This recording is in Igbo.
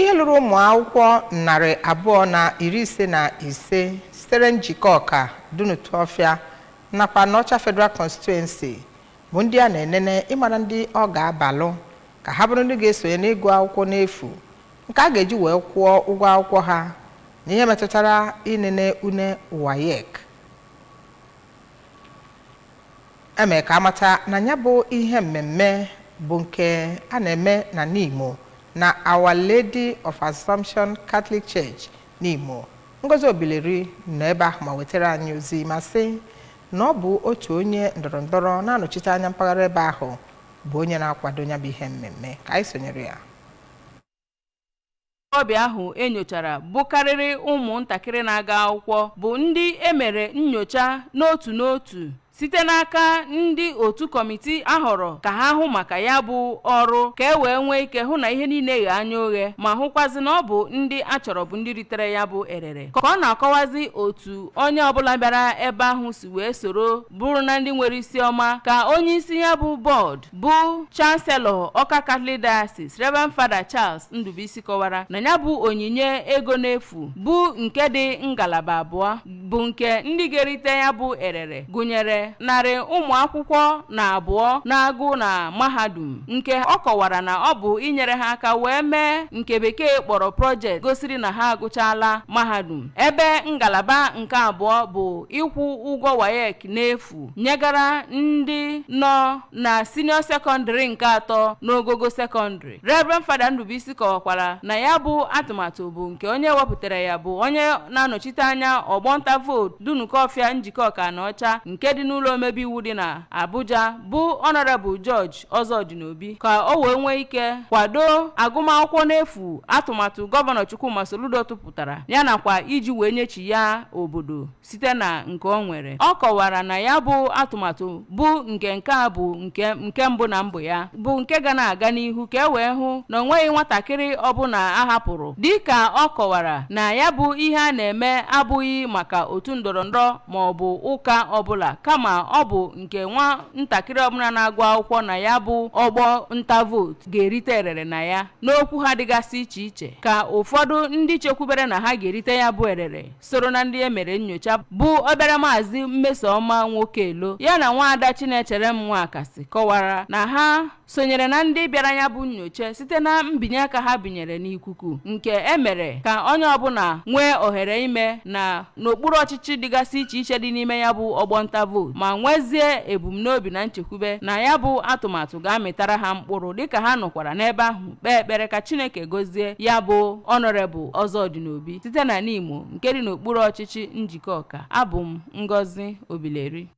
Ihe lụrụ ụmụ akwụkwọ 255 sitere Njikọka, Dunukọfịa nakwa n'Ọcha Federal Constituency bụ ndị a na-enene ịmara ndị ọ ga-abalụ ka ha bụrụ ndị ga-esonye n'ịgụ akwụkwọ n'efu nke a ga-eji wee kwụọ ụgwọ akwụkwọ ha na ihe metụtara inene une WAEC. E mere ka a mata na ya bụ ihe mmemme bụ nke a na-eme na Nimo na Our Lady of Assumption Catholic Church Nimo. Ngozi Obileri nọ ebe ahụ ma wetara anyị ozi ma sị na ọ bụ otu onye ndọrọ ndọrọ na-anọchite anya mpaghara ebe ahụ bụ onye na-akwado ya bụ ihe mmemme. Ka anyị sonyere ya. Ọbịa ahụ e nyochara bụkarịrị ụmụntakịrị na-aga akwụkwọ bụ ndị e mere nnyocha n'otu n'otu site n'aka ndị otu kọmitii a họrọ ka ha hụ maka ya bụ ọrụ, ka e wee nwee ike hụ na ihe niile ghe anya oghe, ma hụkwazị na ọ bụ ndị a chọrọ bụ ndị ritere ya bụ erere. Ka ọ na-akọwazi otu onye ọbụla bịara ebe ahụ si wee soro bụrụ na ndị nwere isi ọma, ka onye isi ya bụ bọọdụ bụ Chancellor Awka Catholic Diocese, Reverend Father Charles Ndubuisi, kọwara na ya bụ onyinye ego n'efu bụ nke dị ngalaba abụọ, bụ nke ndị ga-erite ya bụ erere gụnyere 202 na-agụ na mahadum, nke ọ kọwara na ọ bụ inyere ha aka wee mee nke Bekee kpọrọ project gosiri na ha agụchala mahadum, ebe ngalaba nke abụọ bụ ịkwụ ụgwọ WAEC n'efu nyegara ndị nọ na senior sekọndịrị nke atọ n'ogogo sekọndịrị. Reverend Fada Ndubuisi kọwakwara na ya bụ atụmatụ bụ nke onye wepụtara ya bụ onye na-anọchite anya ọgbọnta vootu Dunukọfịa, Njikọka, Anaọcha nke dị n'ụlọ omebe iwu dị na Abuja, bụ Honorable George Ọzọdịnobi, ka o wee nwee ike kwado agụmakwụkwọ n'efu, atụmatụ Gọvanọ Chukwuma Soludo tụpụtara ya, nakwa iji wee nyechi ya obodo site na nke o nwere. Ọ kọwara na ya bụ atụmatụ bụ nke a bụ nke mbụ na mbụ ya, bụ nke ga na-aga n'ihu ka e wee hụ na o nweghị nwatakịrị ọbụla a hapụrụ, dịka ọ kọwara na ya bụ ihe a na-eme abụghị maka otu ndọrọndọrọ ma ọ bụ ụka ọbụla, kama ọ bụ nke nwa ntakịrị ọbụla na-agụ akwụkwọ na ya bụ ọgbọ nta vootu ga-erite erere na ya. N'okwu ha dịgasị iche iche, ka ụfọdụ ndị chekwubere na ha ga-erite ya bụ erere soro na ndị e mere nnyocha bụ obere Maazị Mmesoma Nwokelo ya na nwaada Chinechere m Nwakasị kọwara na ha sonyere na ndị bịara ya bụ nnyocha site na mbinye aka ha binyere n'ikuku nke e mere ka onye ọbụla nwee ohere ime na n'okpuru ọchịchị dịgasị iche iche dị n'ime ya bụ ọgbọnta vootu, ma nwezie ebumnobi na nchekwube na ya bụ atụmatụ ga-amịtara ha mkpụrụ, dịka ha nọkwara n'ebe ahụ kpee ekpere ka Chineke gọzie ya bụ Honorable Ọzọdịnobi. Site na Nimo nke dị n'okpuru ọchịchị Njikọka, abụ m Ngozi Obileri.